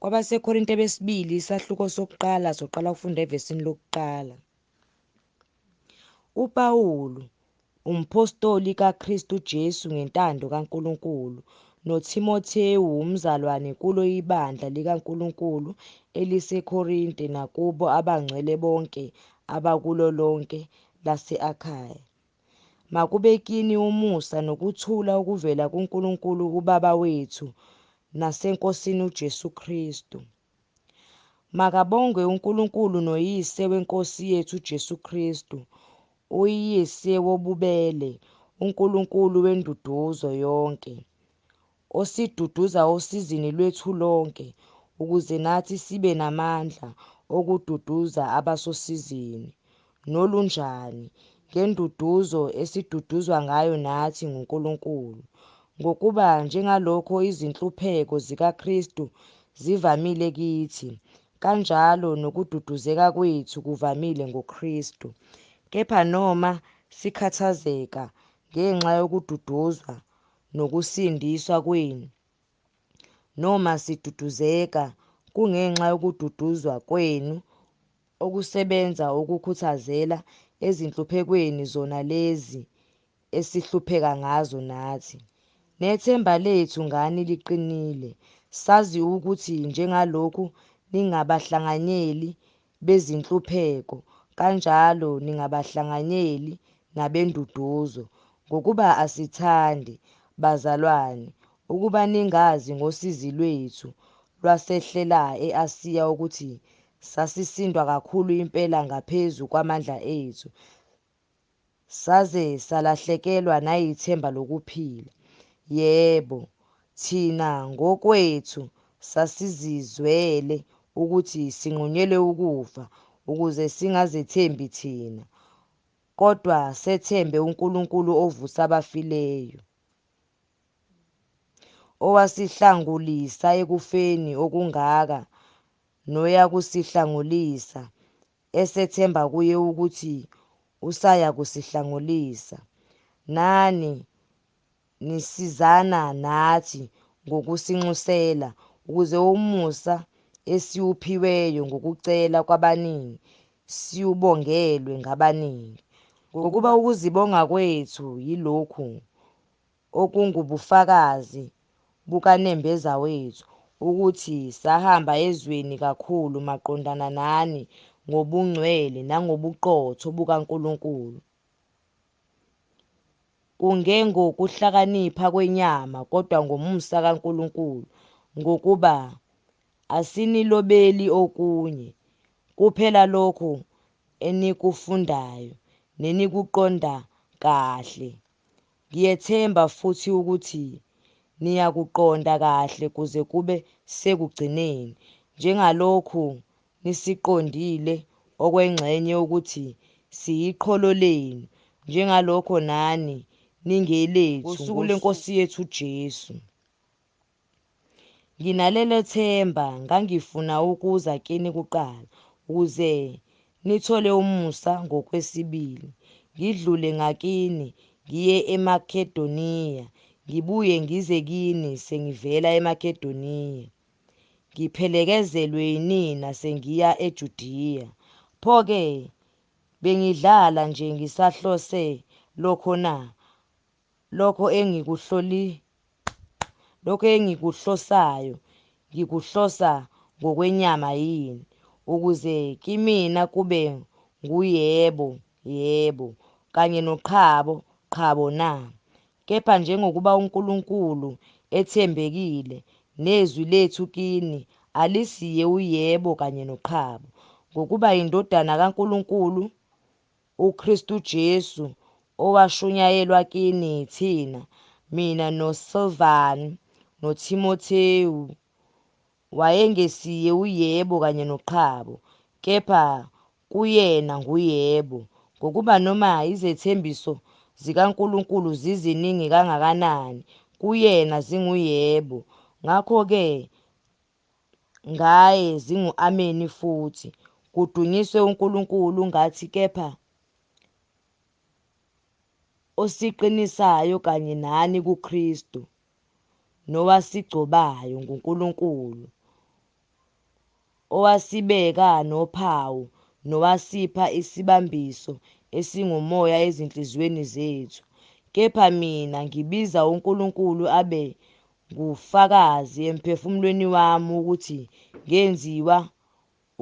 KwabaseKorinte besibili isahluko sokuqala soqala ukufunda evesini lokuqala. UPawulu, umphostoli kaKristu Jesu ngentando kaNkulunkulu, noThimothewu umzalwane kulo ibandla likaNkulunkulu eliseKorinte nakubo abangcwele bonke abakulo lonke lase-Akhaya. Makube kini umusa nokuthula okuvela kuNkulunkulu uBaba wethu naseNkosini uJesu Kristu. Makabongwe uNkulunkulu noYise weNkosi yethu uJesu Kristu, uYise wobubele, uNkulunkulu wenduduzo yonke, osiduduza osizini lwethu lonke, ukuze nathi sibe namandla okududuza abasosizini, nolunjani, ngenduduzo esiduduzwa ngayo nathi nguNkulunkulu. Ngokuba njengalokho izinhlupheko zikaKristu zivamile kithi, kanjalo nokududuzeka kwethu kuvamile ngoKristu. Kepha noma sikhathazeka ngenxa yokududuzwa nokusindiswa kwenu, noma siduduzeka kungenxa yokududuzwa kwenu okusebenza ukukhuthazela ezinhluphekweni zona lezi esihlupheka ngazo nathi. Nethemba lethu ngani liqinile, sazi ukuthi njengalokhu ningabahlanganyeli bezinhlupheko, kanjalo ningabahlanganyeli nabenduduzo. Ngokuba asithandi, bazalwane, ukuba ningazi ngosizi lwethu lwasehlela e-Asiya, ukuthi sasisindwa kakhulu impela ngaphezu kwamandla ethu, saze salahlekelwa nayithemba lokuphila. Yebo, thina ngokwethu sasizizwele ukuthi sinqunyelwe ukufa, ukuze singazethembi thina, kodwa sethembe uNkulunkulu ovusa abafileyo, owasihlangulisa ekufeni okungaka noyakusihlangulisa, esethemba kuye ukuthi usayakusihlangulisa. Nani nisizana nathi ngokusinxusela, ukuze umusa esiwuphiweyo ngokucela kwabaningi siwubongelwe ngabaningi. Ngokuba ukuzibonga kwethu yilokhu okungubufakazi bukanembeza wethu, ukuthi sahamba ezweni kakhulu maqondana nani ngobungcwele nangobuqotho bukaNkulunkulu, kungengokuhlakanipha kwenyama kodwa ngomusa kaNkulunkulu. Ngokuba asinilobeli okunye, kuphela lokho enikufundayo nenikuqonda kahle. Ngiyethemba futhi ukuthi niyakuqonda kahle kuze kube sekugcineni, njengalokhu nisiqondile okwengxenye ukuthi siyiqholo lenu, njengalokho nani ningelethu ngosuku lweNkosi yethu uJesu. Nginalelo themba, ngangifuna ukuza kini kuqala, ukuze nithole umusa ngokwesibili, ngidlule ngakini ngiye eMakedoniya, ngibuye ngize kini sengivela eMakedoniya, ngiphelekezelwe yinina sengiya eJudiya. Pho-ke bengidlala nje ngisahlose lokho na? Lokho engikuhlosayo ngikuhlosa ngokwenyama yini, ukuze kimina kube nguyebo, yebo, kanye noqhabo, qhabo na? Kepha njengokuba uNkulunkulu ethembekile, nezwi lethu kini alisiye uyebo kanye noqhabo. Ngokuba iNdodana kaNkulunkulu uKristu Jesu, owashunyayelwa kini yithina, mina noSilvanu noThimothewu, wayengesiye uyebo kanye noqhabo, kepha kuyena nguyebo. Ngokuba noma izethembiso zikaNkulunkulu ziziningi kangakanani, kuyena zinguyebo. Ngakho-ke ngaye zingu-Ameni futhi, kudunyiswe uNkulunkulu ngathi, kepha osiqinisayo kanye nani kuKristu, nowasigcobayo nguNkulunkulu. owasibeka nophawu nowasipha isibambiso esinguMoya ezinhliziyweni zethu. Kepha mina ngibiza uNkulunkulu abe ngufakazi emphefumulweni wami ukuthi ngenziwa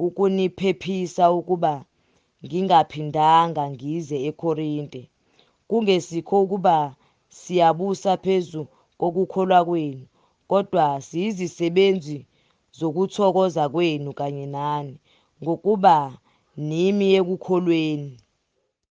ukuniphephisa ukuba ngingaphindanga ngize eKorinte. Kungesikho ukuba siyabusa phezu kokukholwa kwenu, kodwa siyizisebenzi zokuthokoza kwenu kanye nani, ngokuba nimi ekukholweni.